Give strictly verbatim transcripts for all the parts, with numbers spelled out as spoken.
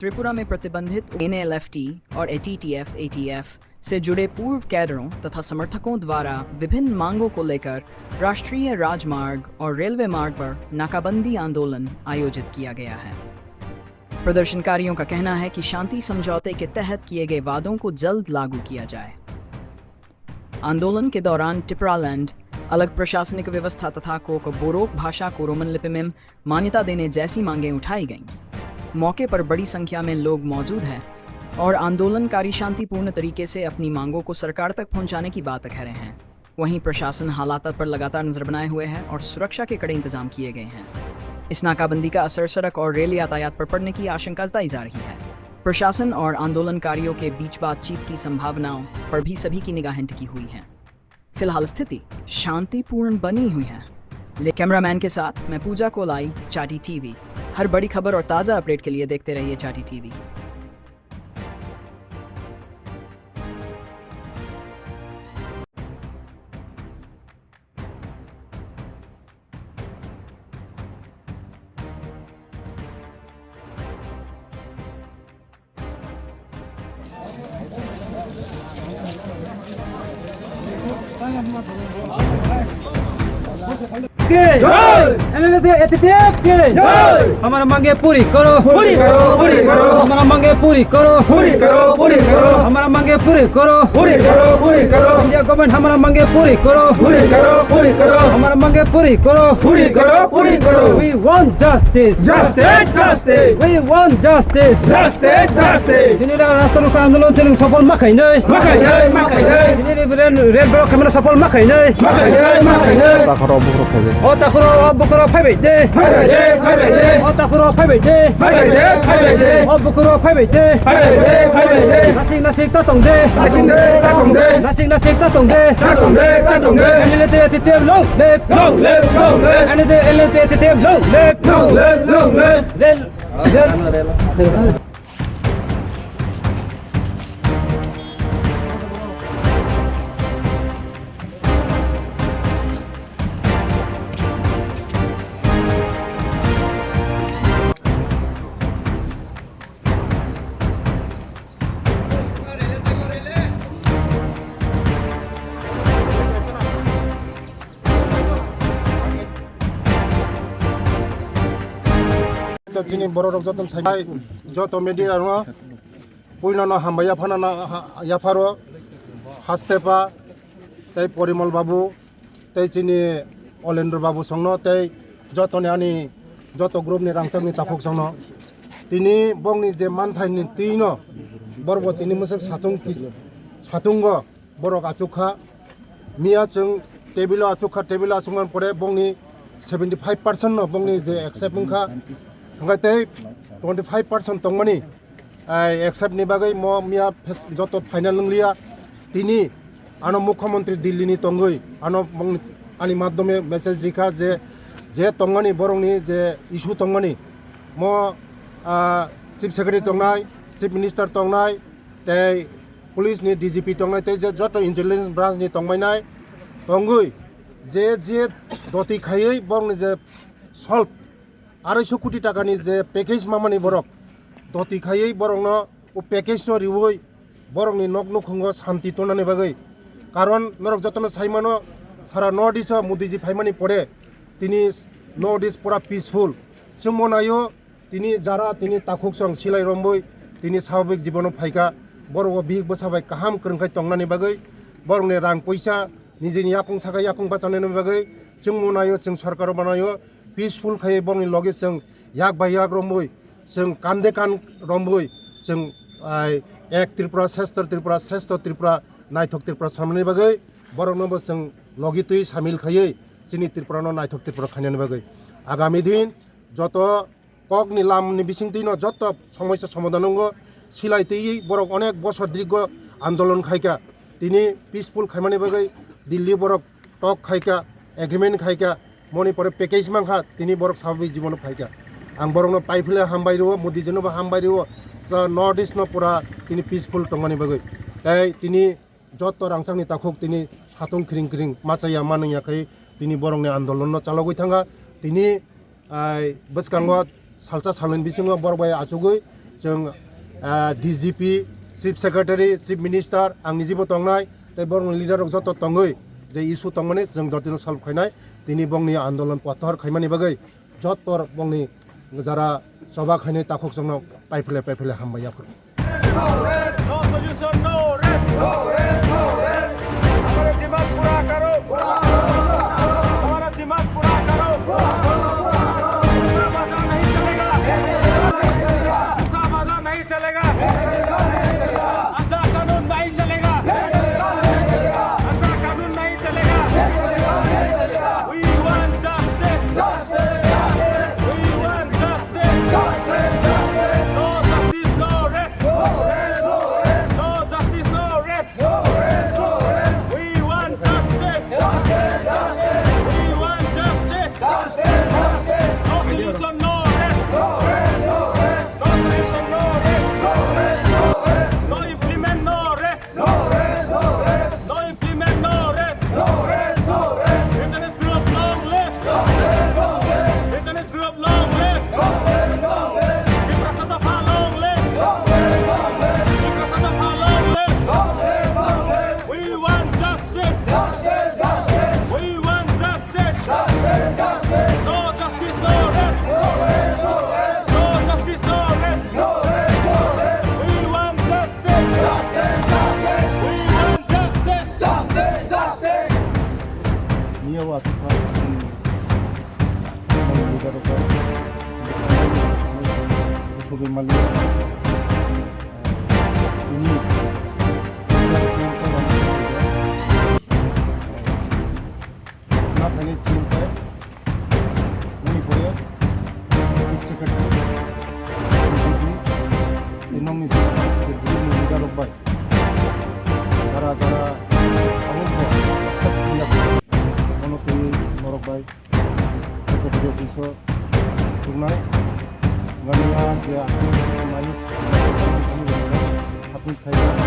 त्रिपुरा में प्रतिबंधित एनएलएफटी और एटीटीएफ एटीएफ से जुड़े पूर्व कैडरों तथा समर्थकों द्वारा विभिन्न मांगों को लेकर राष्ट्रीय राजमार्ग और रेलवे मार्ग पर नाकाबंदी आंदोलन आयोजित किया गया है। प्रदर्शनकारियों का कहना है कि शांति समझौते के तहत किए गए वादों को जल्द लागू किया जाए। आंदोलन के दौरान टिपरालैंड, अलग प्रशासनिक व्यवस्था तथा कोक बोरोक भाषा को रोमन लिपि में मान्यता देने जैसी मांगें उठाई गईं। मौके पर बड़ी संख्या में लोग मौजूद हैं और आंदोलनकारी शांतिपूर्ण तरीके से अपनी मांगों को सरकार तक पहुंचाने की बात कह रहे हैं। वहीं प्रशासन हालात पर लगातार नजर बनाए हुए है और सुरक्षा के कड़े इंतजाम किए गए हैं। इस नाकाबंदी का असर सड़क और रेल यातायात पर पड़ने की आशंका जताई जा रही है। प्रशासन और आंदोलनकारियों के बीच बातचीत की संभावनाओं पर भी सभी की निगाहें टिकी हुई हैं। फिलहाल स्थिति शांतिपूर्ण बनी हुई है। ले कैमरामैन के साथ मैं पूजा कोलाई, चाटी टीवी। हर बड़ी खबर और ताज़ा अपडेट के लिए देखते रहिए चाटी टीवी। के जय। एनएलएफटी एटीटीएफ के जय। हमारा मांगे पूरी करो। पूरी करो, पूरी करो। हमारा मांगे पूरी करो। पूरी करो, पूरी करो। हमारा मांगे पूरी करो। पूरी करो, पूरी करो। इंडिया गवर्नमेंट हमारा मांगे पूरी करो। पूरी करो, पूरी करो। हमारा मांगे पूरी करो। पूरी करो, पूरी करो। We want justice. Justice, justice. We want justice. Justice, justice. Dini da rasta ruka andolon chini sopol makai nai. Makai nai, makai nai. Dini da red, red block khamina sopol makai nai. Makai nai, makai nai. Takhoro bukro phaibai. O takhoro o bukro phaibai de. Phaibai de, phaibai de. O takhoro phaibai de. Phaibai de, phaibai de. O bukro phaibai de. Phaibai de, phaibai de. Nasik nasik ta tong de. Nasik nasik ta tong de. Nasik nasik ta tong de. Ta tong de, ta tong de. Ani le te te te long live. Long live, long live. Ani te ele te te te long live. Long live, long live. Rel, rel. Chini borok rok joto sai joto media rok puino no hambai yaphana na yapharo Hastepa tei Porimol babu tei chini Olendro babu songno tei jotoni ani joto group ni rangchak ni takhuk songno tini bongni je manthai ni twi no borok bo tini mwswk satung satungo borok achuk kha. Miya chwng table o achuk kha, table o achuk man pore bongni seventy five percent no bongni je accept wngkha, hwnkhai tei twenty five percent tongmani ai accept ni bagwi mo miya fes-, joto final wng liya. Tini ano Mukhyamantri Delhi ni tongwi ano bongni, ani madhyome message rikha je, je tongmani borokni je issue tongmani mo, ah, Chief Secretary tongnai, Chief Minister tongnai, tei police ni D G P tongnai, tei je joto intelligence branch ni tongbainai tongwi je, je doti khaiwi borokni je solve arai so koti taka ni je package mamani borok doti khaiwi borokno o package no riwi borokni nok nukhungo santi tonani bagwi. Karon norok jotono saimano sara North East o Modi ji phaimani pore tini North East pura peaceful. Chwngmo naio tini jara tini takhuk song silai romwi tini swababik jibono phaikha. Borok o bihik bwsa bai kaham kwrwngkhai tongnani bagwi borokni rang puisa nijini yakung saka yakung bachanani bagwi chwngmo naio chwng sorkaro banaio peaceful khai borokni logi chwng yak bai yak romwi chwng kande kan romwi chwng ai ek Tripura, shrestho Tripura, shrestho Tripura, naithok Tripura samani bagwi borokno bo chwng logi twi samil khaiwi chini Tripura no naithok Tripura khainani bagwi agami din joto kokni lamni bisingtwi no joto somosya somadhan wngo. Silai twi borok onek bosor dirgo andolon khaikha. Tini peaceful khaimani bagwi Delhi borok tok khaikha, agreement khaikha, moni pore package mankha, tini borok swababik jibono phaikha. Ang borokno paiphile hambai rwo, Modi jino bo hambai rwo. Sa North East no pura tini peaceful tongmani bagwi. Tei tini joto rangchakni takhuk tini satung kring kring machaya manwngya khai tini borokni andolonno chalogwi thangkha. Tini ai bwskango salsa salnwi bisingo borok bai achugwi Chwng, ah, D G P, Chief Secretary, Chief Minister, ang nijibo tongnai, tei borokni leader rok joto tongwi je issue tongmani chwng jotino solve khainai, tini bongni andolon kotor khaimani bagwi joto bongni jara choba khainai takhuk chwngno paiphile paiphile hambai yaphuru. No solution, no rest. No rest, no rest. हमारे दिमाग पूरा करो। हमारा दिमाग पूरा करो। झुका वादा नहीं चलेगा। झुका वादा नहीं चलेगा। अंधा कानून नहीं चलेगा। अंधा कानून नहीं चलेगा। We want justice. We want justice. No justice, no rest. No justice, no rest. We want justice. We want justice. No solution, no rest. No solution, no rest. No implement, no rest. No implement, no rest. Indigenous group, long live. Indigenous group, long live. Tiprasa Tapha, long live. Tiprasa Tapha, long live. We want justice. We want justice. No justice, no rest. No justice, no rest. We want justice. We want justice. Niya wa sa tha, hmm, leader ko, sobi mali, ini, na thani C M sir, nini pore Chief Secretary, D G P, tei nongni je group ni leader rok bai jara jara abo bo accept khlaiya, bono twi norok bai Secretary office o thuknai. Gania je akhirni manus hapung khaijak.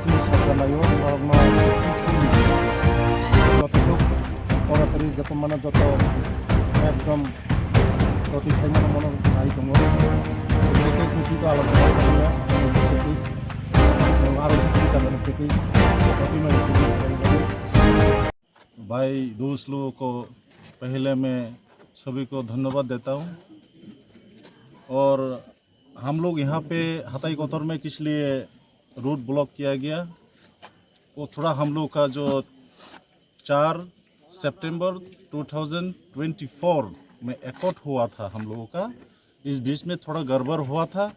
Chini sorkar naio borokno peacefully jototok toratari joto mano joto ekdom jotoi khaimano mono nai tongo. Jotoi sini tito alok jora khamya, jotoi, aro sini tito alok jotoi, jotoi mai jotoi khaimano. भाई दोस्त लोगों को पहले मैं सभी को धन्यवाद देता हूँ। और हम लोग यहाँ पे हताई कोतर में किस लिए रोड ब्लॉक किया गया, वो थोड़ा हम लोग का जो चार सितंबर दो हज़ार चौबीस में एकॉर्ड हुआ था हम लोगों का, इस बीच में थोड़ा गड़बड़ हुआ था।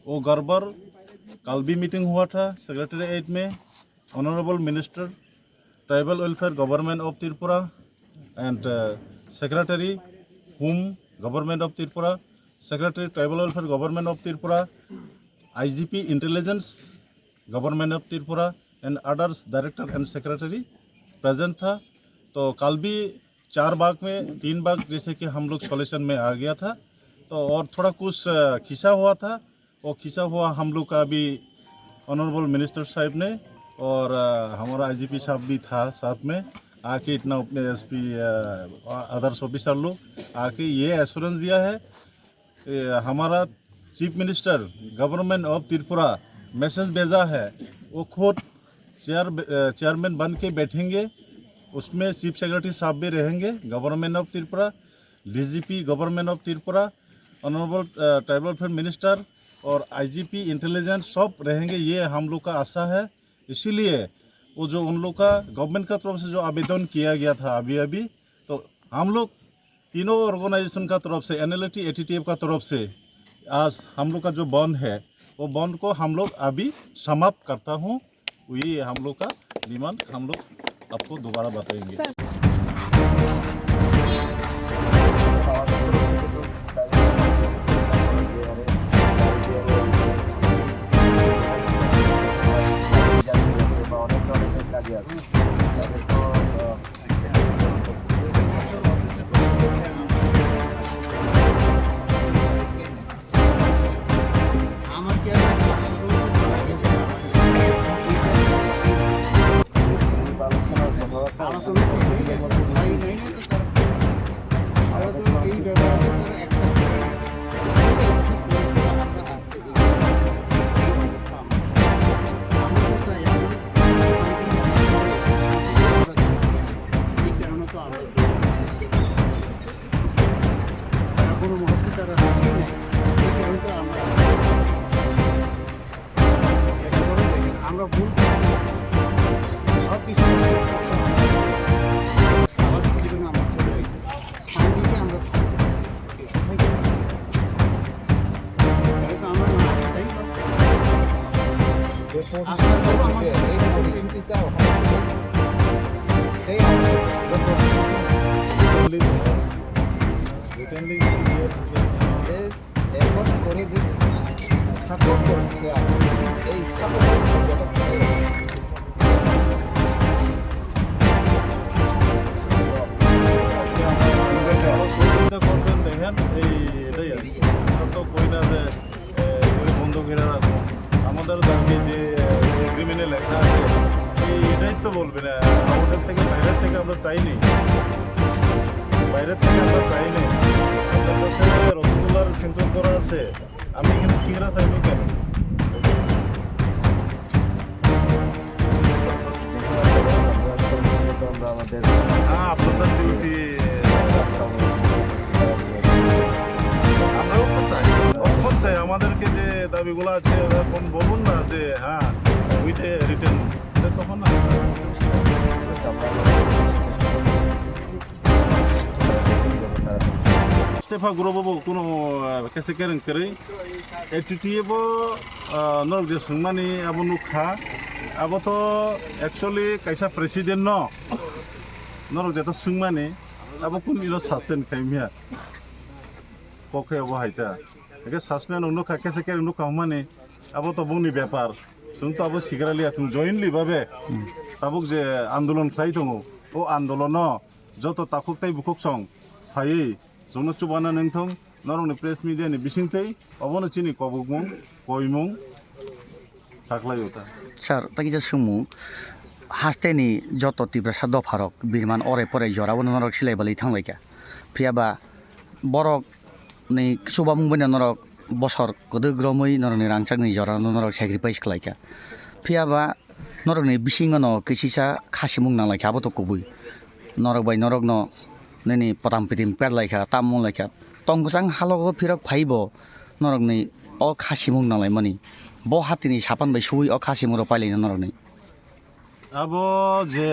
वो गड़बड़, कल भी मीटिंग हुआ था सेक्रेटेरिएट में, Honorable Minister Tribal Welfare Government of Tripura and, uh, Secretary Home Government of Tripura, Secretary Tribal Welfare Government of Tripura, I G P Intelligence Government of Tripura and others director and secretary present था। तो कल भी चार भाग में तीन भाग जैसे कि हम लोग सॉल्यूशन में आ गया था, तो और थोड़ा कुछ, अ, खिंचा हुआ था। वो खिंचा हुआ हम लोग का अभी ऑनरेबल मिनिस्टर साहब ने और, अ, हमारा आई जी पी साहब भी था साथ में, आके इतना अपने S P, uh, others officer लोग आके ये एश्योरेंस दिया है। ए, हमारा chief minister government of Tripura message भेजा है, वो खुद चेयर, अ, चेयरमैन बन के बैठेंगे, उसमें चीफ सेक्रेटरी साहब भी रहेंगे, government of Tripura, D G P government of Tripura, honourable, uh, tribal welfare minister और आई जी पी इंटेलिजेंस सब रहेंगे, ये हम लोग का आशा है। इसीलिए वो जो उन लोग का गवर्नमेंट का तरफ से जो आवेदन किया गया था अभी अभी, तो हम लोग तीनों ऑर्गेनाइजेशन का तरफ से, N L A T, A T T F का तरफ से आज हम लोग का जो बंद है, वो बंद को हम लोग अभी समाप्त करता हूँ। वही हम लोग का डिमांड, हम लोग आपको दोबारा बताएंगे। सर। আশ্বাস দিছে, এই পরিস্থিতিটা ওখানে নেই। এটাই আমাদের যে এখন করে দিন, সাপোর্ট করছে আর এই সাপোর্ট সহযোগিতা করবেন, দেখেন, এই, এটাই আর কি। আমরা তো কই না যে, এ, করে বন্ধ করে রাখবো। আমাদের দাবি যে, এ, এগ্রিমেন্টে লেখা আছে, এই, এটাই তো বলবে না। আমাদের থেকে, বাইরের থেকে আমরা চাইনি, বাইরের থেকে আমরা চাইনি। আপনার কাছে রসগোল্লার সেন্টার করা আছে, আমি এখানে সিঙ্গারা চাইবো কেন? হ্যাঁ, আপনাদের ডিউটি। আমরাও তো চাই, কখন চাই, আমাদেরকে যে দাবিগুলো আছে, এরকম বলুন না যে, হ্যাঁ, ওইটা রিটার্ন, তখন আমরা Stepha group bo kuno, ah, kese kereng kwrwi. A T T A bo, ah, norok je swngmani abo nukha. Abo to actually kaisa president no. Norok jeto swngmani abo kunu ino suspend khaimya. Kokhe abo hai ta. Eke suspend wng nukha, kese kereng nukha hwnmani abo to bongni bepar. Chwng to abo sigra liya, chwng jointly babe tabuk je andolon khlai tongo. O andolono joto takhuk tei bukhuk song phaiwi chwngno chubana nangthong, norokni press media ni bisingtwi obono chini kobokmung, koimung sakhlai o ta. Sir, tei kisa swngmung, hasteni joto Tiprasa dopharok birman orai porai jorao norok silai balwi thanglaikha. Phiya ba borok ni chubamung bai norok bosor kwdwk romwi norokni rangchakni jorano norok sacrifice khlaikha. Phiya ba norokni bisingo no kisisa khasimung nanglaikha, abo to kubui. Norok bai norokno nini potam pitim perlaikha, tamo wnglaikha. Tong kwchang halogo phirok phaibo norokni o khasimung nanglaimani. Bo hatini sapan bai suwi o khasimung rok pailaina norokni. Abo je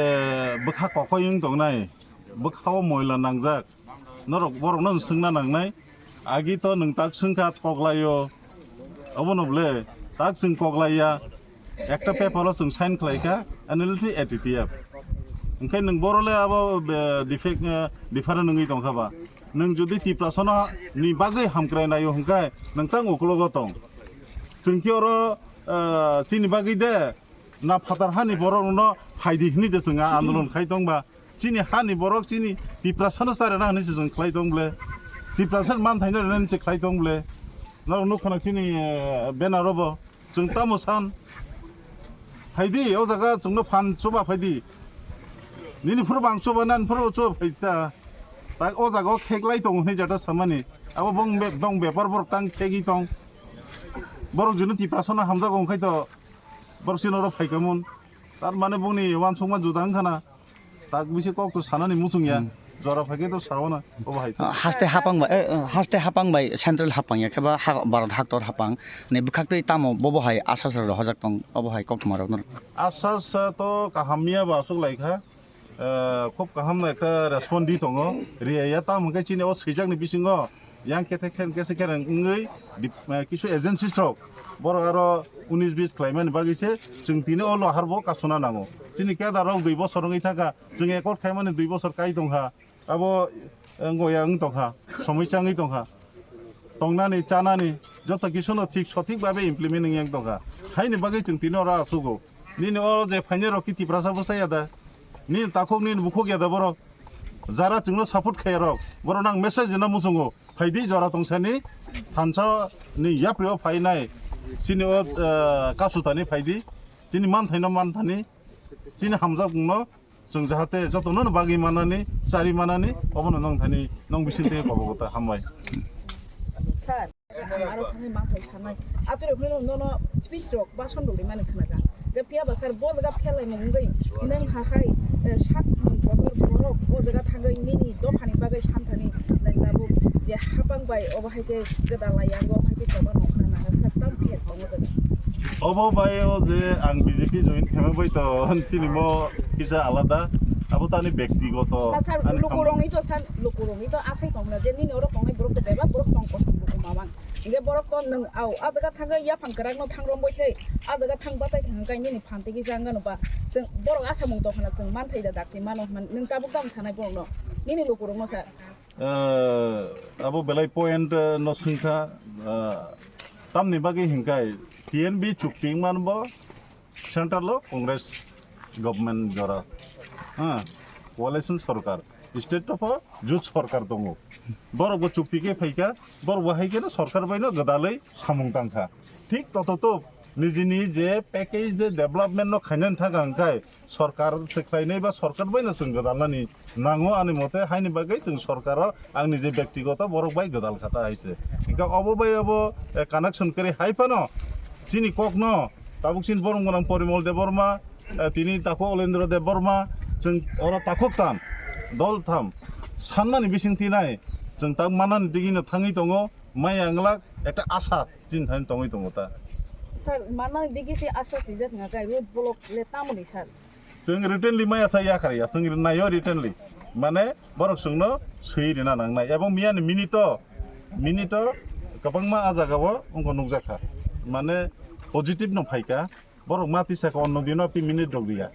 bwkha kokoi wng tongnai, bwkhao moila nangjak, norok borokno swngna nangnai. Agi to nwng tak swngkha koklaio, obono ble tak chwng koklaiya, ekta paper o chwng sign khlaikha, N L F A T T F. Hwnkhe nwng borole abo be-, defect, eh, different wngwi tongkha ba? Nwng jodi Tiprasano ni bagwi hamkrai naio hwnkhe nwng tang uklogo tong. Chwng khe oro, eh, chini bagwi de, na phatar hani borok rokno phaidi hwnwi de chwng a andolon khai tong ba? Chini hani borok chini Tiprasano chari na hwnwi se chwng khlai tong ble. Tiprasa manthaino rina hwnwi se khlai tong ble. Norok nuk khna chini, eh, banner o bo chwng tamo san. Phaidi o jaga chwngno phan chuba phaidi. Nini phuru bang chuba nan phuru chuba phaidi ta. Tak o jaga o kheklai tongo hwnwi jata samani. Abo bong be-, dong bepar borok tang khegwi tong. Borok junu Tiprasano hamjago wngkhai to. Borok chini oro phaikamun, tar mane bongni uansukma juda wngkhana, tak bisi kok to sanani muchung ya, hmm, jora phaikhe to sawana, obo hai. Ah, haste hapang bai, eh, eh, haste hapang bai central hapang ya, khe ba ha-, Bharat haktor hapang, ne bwkhaktwi tamo bobo hai asasra rohorjak tong, obo hai koktwma rok no. Asasa to kaham ya ba aswk lai kha. Eh, khub kaham no ekta respond di tongo. Riyaya tamo hwnkhe chini o swijakni bisingo yang kethe khen kese khe reng wngwi dip-, eh, kisu agencies rok borok aro unis bis khlaimani bagwi se chwng tini o lohar bo kasuna nango. Chini kedar rok dui bosor wngwi thangkha, chwng accord khaimani dui bosor kai tongkha. Abo, eh, wngya wng tongkha, somoi changwi tongkha. Tongnani, chanani, joto kisu no thik, sothik babe implement wngya wng tongkha. Haini bagwi chwng tini oro achugo. Nini o je phainai rok ki Tiprasa bwsa ya da? Nini takhuk nini bukhuk ya da borok? Jara chwngno support khaiya rok, borok nang message rwna muchungo. Phaidi jora tongsani thansa ni yapri o phainai. Chini o, eh, kasutani phaidi. Chini manthaino manthani. Chini hamjakmungno chwng jahate jotono bagwi manani, chari manani, obono nong thani, nong bising tei kobo kota hambai. Sir, aro thangwi manthai sanai. Atwrok no, no, no, speech rok, bason rok rimani khnaga. Je phiya ba sir, bo jaga phelai mung wngwi, nang ha hai, eh, sak mung kotor borok, bo jaga thangwi nini dophani bagwi santhani, nang tabuk je hapang bai, obo hai khe gwdalai yango, obo hai khe kotor rok khna naga, sir, tam phiya tongo jaga. Obo bai o je ang B J P join khaima bai to chini mo kisa alada, abo tani bektigoto. Na sir, ani lukurokni to sir, lukurokni to asai tongna je nini oro tongnai borok to bebak borok tong kosom luku mamang. Hingke borok to nwng au, a jaga thangkhe yaphang kwrak no thang rombai thai, a jaga thang bachai thang kai nini phan tigi jang gano ba. Chwng borok asamung tong khana chwng manthai da dakti mano hwnmani nwng tabuk tamo sanai borok no, nini lukurok no sa. Eh, abo belai point, eh, no swngkha, eh, tamni bagwi hinkai T N B chukti wngmani bo central o Congress government jora, ha, coalition sorkar, state o pho jut sorkar tongo, borok bo chukti khe phaikha, borok bo hai kheno sorkar bai no gwdalwi samung tangkha. Thik tototo nijini je package de development no khainani thangkha hwnkhe sorkar se khlainai ba sorkar bai no chwng gwdalnani nango, ani mote haini bagwi chwng sorkaro ang nije bektigoto borok bai gwdal kha ta hai se. Hingke obo bai obo, eh, connection kwrwi hai phano chini kokno tabuk chini borok gwnang Porimol Debbarma, eh, tini takhuk Olendra Debbarma, chwng oro takhuk tam, dol tham sanmani bising tinai chwng tak mannani digino thangwi tongo, maya wng glak ekta asa chini thani tongwi tongo ta. Sir, mannani digi se asa swijak hwnka khe road block le tamoni sir? Chwng written li maya sa yakhar ya, chwng naio written li. Mane borok chwngno swi rina nangnai. Ebong miyani minute o, minute o kwbangma a jaga o wngkha nukjakha. Mane positive no phaikha. Borok ma tisa ka onno dino pi minute rok riya.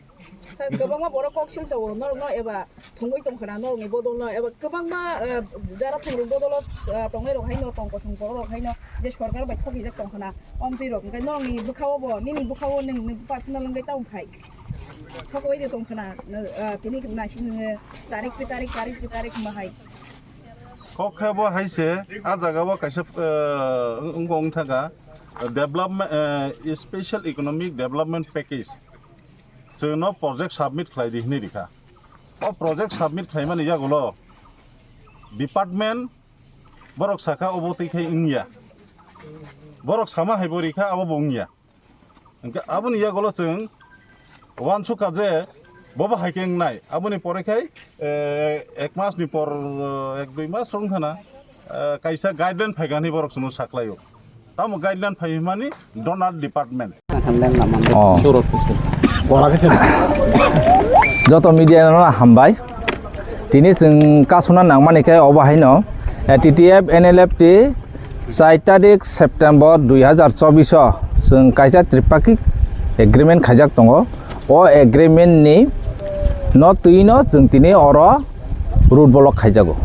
Sir, kwbangma borok kok silsa o norok no eba thungwi tongkhana norok ni bodol no eba kwbangma, eh, jara thungrok bodol o, eh, tongnai rok haino tong kosong borok rok haino je sorkar bai thok rijak tongkhana. Omtwi rok, hwnkhe norokni bwkhao bo, nini bwkhao nwng, nwng personal wngkhe tamo phai. Thok bai de tong khna, eh, tini naising nwngo, tarik pe tarik, tarik pe tarik hwnba hai. Kok khe bo hai se, a jaga o kaisa, eh, wng-, wngkha kha, development, eh, special economic development package. Chwngno project submit khlai di hwnwi rikha. O project submit khlaimani yagulo department borok sakha obo twi khai wngya. Borok sama hai bo rikha abo bo wngya. Hingke aboni yagulo chwng uansukha je bobo hai khe wngnai. Aboni pore khai, eh, ek mas ni por, eh, ek dui mas rok wngkha na, eh, kaisa guideline phaikha hinwi borok chwngno saklaio. Tamo guideline phai hwnmani donor department. Oh. Joto media no hambai. Tini chwng kasuna nangmani khe obo haino, eh, T T F N L F T char tarik September dui hazar chobbish o chwng kaisa tripartite agreement khaijak tongo. O agreement ni no twi no chwng tini oro road block khaijago.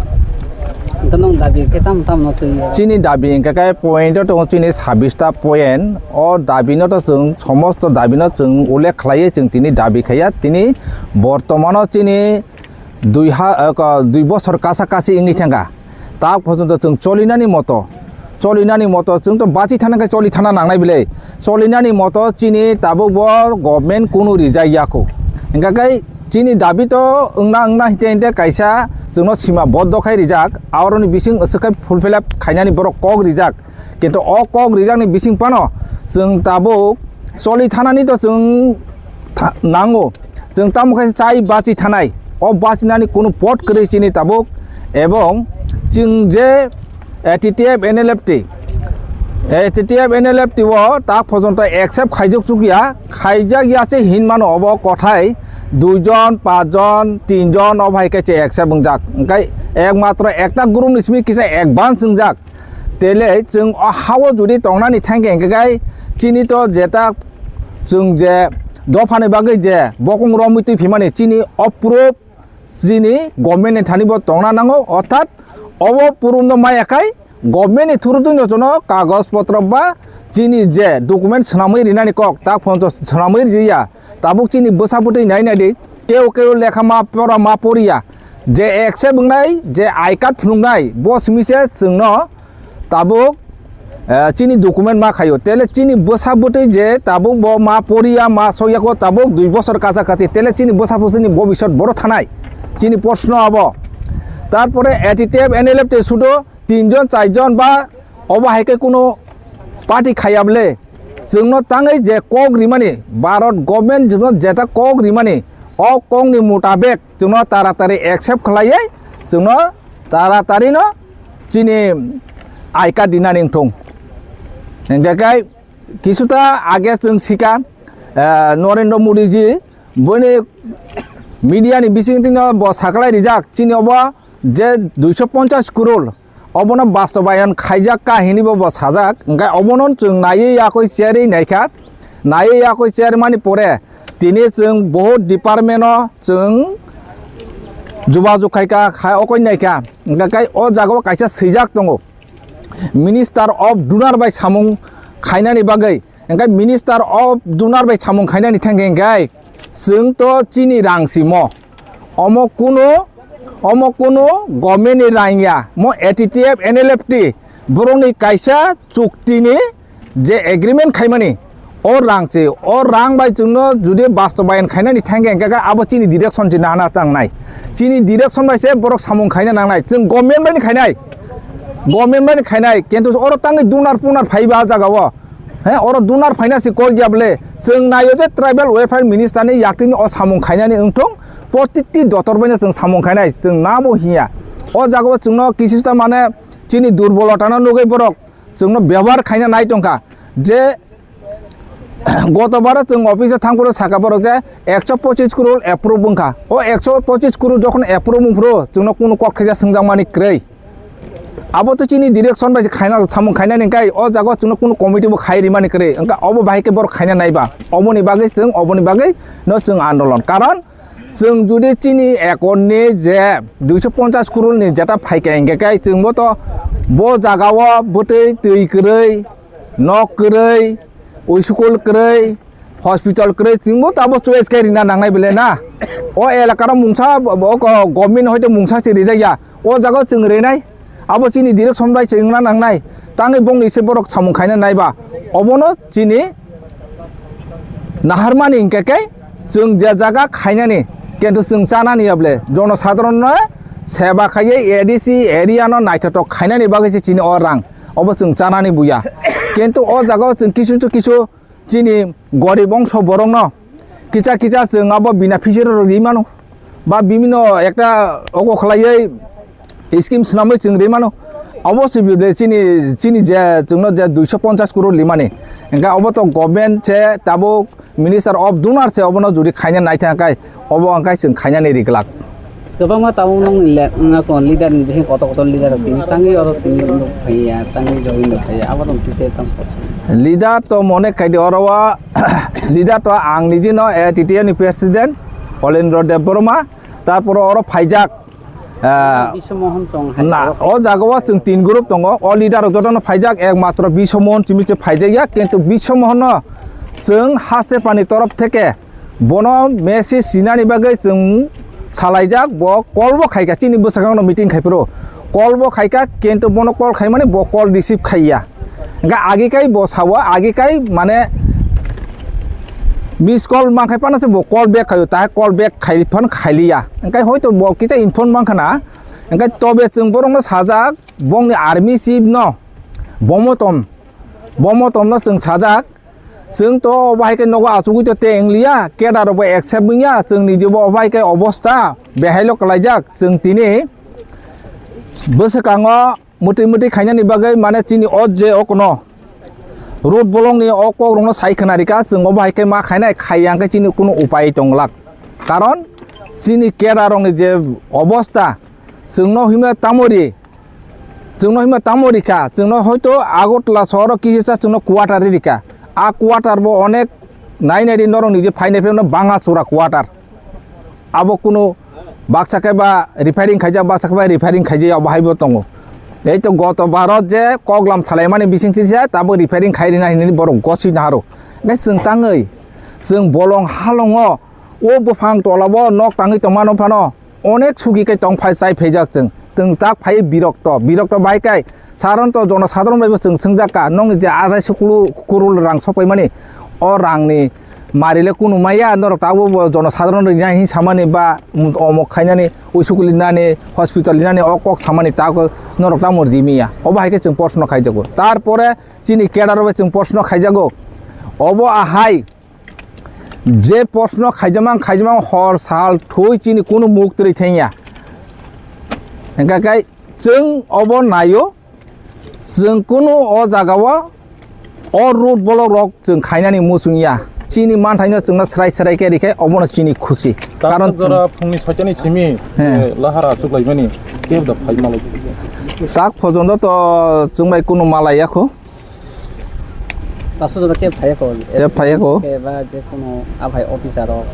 Hwnkhe nwng dabi khe tamo tamo no twi o? Chini dabi hwnkhe khe point o tongo chini sabbish ta point. O dabi no to chwng somosto dabi no chwng ullekh khlaiwi chwng tini dabi khaiya. Tini bortomano chini dui ha, eh, ko-, dui bosor kasa kasi wngwi thangkha. Tak porjonto chwng cholinani moto, cholinani moto chwng to bachi thana khe choli thana nangnai bile. Cholinani moto chini tabuk bo government kunu rijak ya kho. Hingkha khe chini dabi to wngna wngna hinte hinte kaisa chwngno sima boddo khai rijak, aboroni bising aswk khai fulfill up khainani borok kok rijak. Kintu o kok rijakni bising phano chwng tabuk choli thanani to chwng tha-, nango. Chwng tamo khe chai bachi thanai. O bachinani kunu pot kwrwi chini tabuk. Ebong chwng je, eh, T T F N L F T, eh, T T F N L F T o tak porjonto accept khaijak chukya, khaijak ya se hinmano obo kothai dui jon, pach jon, tin jon o bhai khe che accept wngjak. Hwnkhe ekmatro ekta group ni simi kisa advance wngjak. Tele chwng o hao jodi tongnani thangkhe hwnkhe kai chini to jeta chwng je dophani bagwi je bokong romwi twi phimani chini o proof chini government ni thani bo tongna nango, orthat obo proof no maya khai government ni through twi no jono kagoj potro ba chini je document swnamwi rinani kok ta phone to swnamwi riya. Tabuk chini bwsa bwtwi nai nai di, keu keu lekha ma pora ma poriya, je accept wngnai, je I card phunuknai, bo simi se chwngno tabuk, eh, chini document ma khaio. Tele chini bwsa bwtwi je tabuk bo ma poriya, ma sokya ko tabuk dui bosor kacha kachi. Tele chini bwsa bwtwini bobisot boro thanai. Chini proshno abo. Tarpore A T T F N L F te sudo tin jon, char jon ba obo hai khe kuno party khaya bole, chwngno tangwi je kok rimani, Bharat government chwngno jeta kok rimani, o kokni mutabek chwngno taratari accept khlaiwi chwngno taratari no chini I card dinani wngthung. Hingkhe kai kisuta age chwng sika, eh, Narendra Modi ji boni media ni bisingtwi no bo saklai rijak chini obo je duiso ponchash crore obono bastobayon khaijak ka hinwi bo, bo sajak. Hwnkhe obono chwng naiwi yakwi cherwi naikha, naiwi yakwi chermani pore tini chwng bohut department-o chwng jubajug khaikha, khai okoi naikha. Hwnkhe kai o jagao kaisa swijak tongo, Minister of Donor bai samung khainani bagwi. Hwnkhe Minister of Donor bai samung khainani thangkhe hwnkhe chwng to chini rang simo. Omo kunu, omo kunu government ni rang ya. Mo A T T F, N L F T borokni kaisa chukti ni je agreement khaimani, o rang se, o rang bai chwngno judi bastobayan khainani thangkhe hwnkhe abo chini direction se nana tangnai. Chini direction bai se borok samung khaina nangnai. Chwng government bai ni khainai. Government bai ni khainai. Kintu oro tangwi donor punar phaiba jagao. He, oro donor phaina se koi ya bole. Chwng naio je tribal welfare minister ni yakni o samung khainani wngthong. Protiti dotor bai no chwng samung khainai. Chwng nabo hiya. O jagao chwngno kisista mane chini durbolota no nugwi borok chwngno bebohar khaina nai tongkha je gotobaro chwng office o thangphuru sakha borok je ekso pochis crore approve wngkha. O ekso pochis crore jokhon approve wngphuru chwngno kunu kok khaija swngjakmani kwrwi. Abo to chini direction bai se khaina samung khainani hwnkhe o jaga o chwngno kunu committee bo khai rimani kwrwi. Hwnkhe obo bahai khe borok khaina naiba. Oboni bagwi chwng, oboni bagwi no chwng andolon. Karon chwng judi chini ekorni je duiso ponchas crore ni jeta phaikha hwnkhe kai chwngbo to bo jagao bwtwi twi kwrwi, nok kwrwi, school kwrwi, hospital kwrwi, chwngbo to abo choice khe rina nangnai bele na. O elakaro mungsa o government hoite mungsa se rijak ya. O jagao chwng rinai. Abo chini direction bai chwngna nangnai. Tangwi bongni se borok samung khaina naiba. Obono chini naharmani hwnkhe khe chwng je jaga khainani, kintu chwng chanani ya bole jono sadharon no seba khaiwi A D C area no naithotok khainani bagwi se chini o rang obo chwng chanani buya. Kintu o jaga o chwng kisu to kisu chini gorib ongso borok no kisa kisa chwng abo bina fishery rok ri mano ba bibino ekta ogo khlaiwi scheme swnamwi chwng ri mano. Obo se bibile chini, chini je chwngno je duiso ponchas crore limani, hwnkhe obo to government se tabuk Minister of Donor se obono judi khaina naithang kai obo hwnkhe chwng khainani ri glak. Kwbangma tabuk nokni le-, wngya kon leader ni bising kotor kotor leader rok tini tangwi oro tini nuk phaiya, tangwi jogwi nuk phaiya, abo rok tite tong. Leader to mone khaidi oro o, leader to ang niji no A T T F ni president Olendro Debbarma, tarpore oro phaijak, ah, Biswa Mohan Chong hai na, tabuk. O jaga o chwng tin group tongo, o leader rok jotono phaijak, ekmatro Biswa Mohan simi se phaijak ya, kintu Biswa Mohan no chwng haste pani torof theke bono message sinani bagwi chwng salaijak, bo call bo khaikha, chini bwsakangno meeting khaiphuru call bo khaikha, kintu bono call khaimani bo call receive khaiya. Hwnkhe agi kai bo sao, agi kai mane miss call mankhai phano se bo call back khaio, ta call back khai phano khailiya. Hwnkhe hoito bo kisa inform mankhana, hwnkhe tobe chwng borokno sajak, bongni army chief no, bomotom, bomotom no chwng sajak, chwng to obo hai khe nogo achugwi to tei wngliya, keda rok bo accept wngya, chwng ni je bo obo hai khe obosta behailo kwlaijak, chwng tini bwswkango mwtwi mwtwi khainani bagwi mane chini o je o kono road bolongni o kokrokno sai khna rikha, chwng obo hai khe ma khainai, khaiya hwnkhe chini kunu upai tonglak. Karon chini keda rokni je obosta, chwngno himno tamo ri, chwngno himno tamo rikha, chwngno hoito Agartala sohoro kisa chwngno quarter ri rikha. A quarter bo onek nai nai ri norokni je phainai phai no banga sura quarter. Abo kunu baksa khe ba repairing khaijak, baksa khe ba repairing khaijak ya, obo hai bo tongo. Ei to goto baro je koklam salaimani bising sisa tabuk repairing khai rina hinwi borok gosui naharo. Hwnkhe chwng tangwi, chwng bolong halongo, o buphang tola bo nok tangwi tongmano phano onek sugi khe tong phai chai phaijak chwng. Chwng tak phai birokto, birokto bai kai Saron to jono sadharon bai bo chwng swngjak ka, nokni je arai sukulu kurul rang sopaimani, o rangni marile kunu maya, norok tabuk bo jono sadharon rina hin samani ba, um, omok khainani, usukuli nani, hospital nani, o kok samani tabuk norok tamo rimiya. Obo hai khe chwng proshno khaijago. Tarpore chini cadre bai chwng proshno khaijago. Obo ahai je proshno khaijamang, khaijamang hor sal thui chini kunu muk twrwi thengya. Hingkha khe chwng obo naio, chwng kunu o jagao o road block rok chwng khainani muchung ya. Chini manthaino chwngno srai srai khe rikhe obono chini khusi. Karon jora phungni soitani simi, he, eh, lahara achuklaimani kebo da phai malai. Tak phojondo to chwng bai kunu malai yakho. Pastor jora ke phai ko. Ke phai ko. Ke ba je kono aphai officer rok.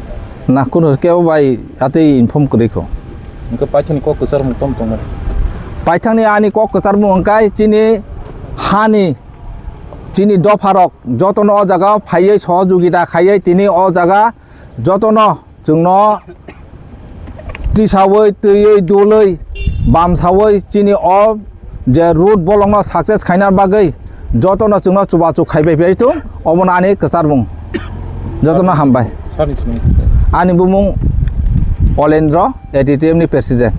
Na kunu ke bai atei inform kwrwi ko. Hwnkhe paithani kok kwchar mung tom tong. Paithani ani kok kwchar mung hwnkhe chini hani, chini dopha rok jotono o jaga phaiwi sohojogita khaiwi tini o jaga jotono chwngno tisawi, twiwi, dulwi, bamsawi chini o je road bolongno success khaina bagwi jotono chwngno chubachu khaibai pai thung, obono ani kwchar mung. Jotono hambai. Ani bumung Olendro, A T T M ni president.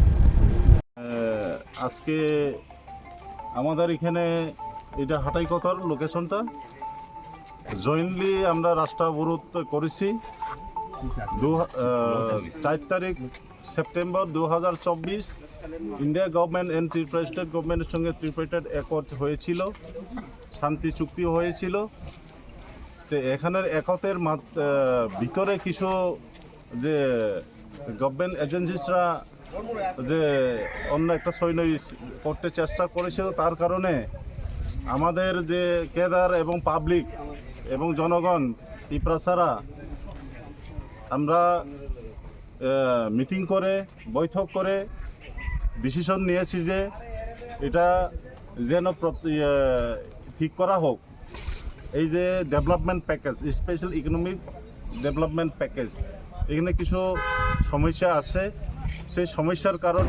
আহ, আজকে আমাদের এখানে এটা হাটাই কথার লোকেশনটা জয়েন্টলি আমরা রাস্তা অবরোধ করেছি। দু-, আহ, চার তারিখ সেপ্টেম্বর দু হাজার চব্বিশ, India government and Tripura state government এর সঙ্গে ট্রিপার্টাইট অ্যাকর্ড হয়েছিল, শান্তি চুক্তি হয়েছিল। তো এখানের একতের মাত-, আহ, ভিতরে কিছু যে গভর্নমেন্ট এজেন্সিসরা যে অন্য একটা সৈন্য ইস-, করতে চেষ্টা করেছিল, তার কারণে আমাদের যে ক্যাডার এবং পাবলিক এবং জনগণ টিপ্রাসারা আমরা, আহ, মিটিং করে, বৈঠক করে ডিসিশন নিয়েছি যে এটা যেন প্র-, ইয়ে, ঠিক করা হোক। এই যে development package, special economic development package, এখানে কিছু সমস্যা আছে। সেই সমস্যার কারণ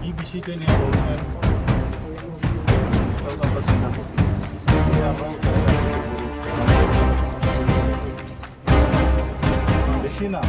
এই বিষয়টা নিয়ে বলবেন। বেশি না।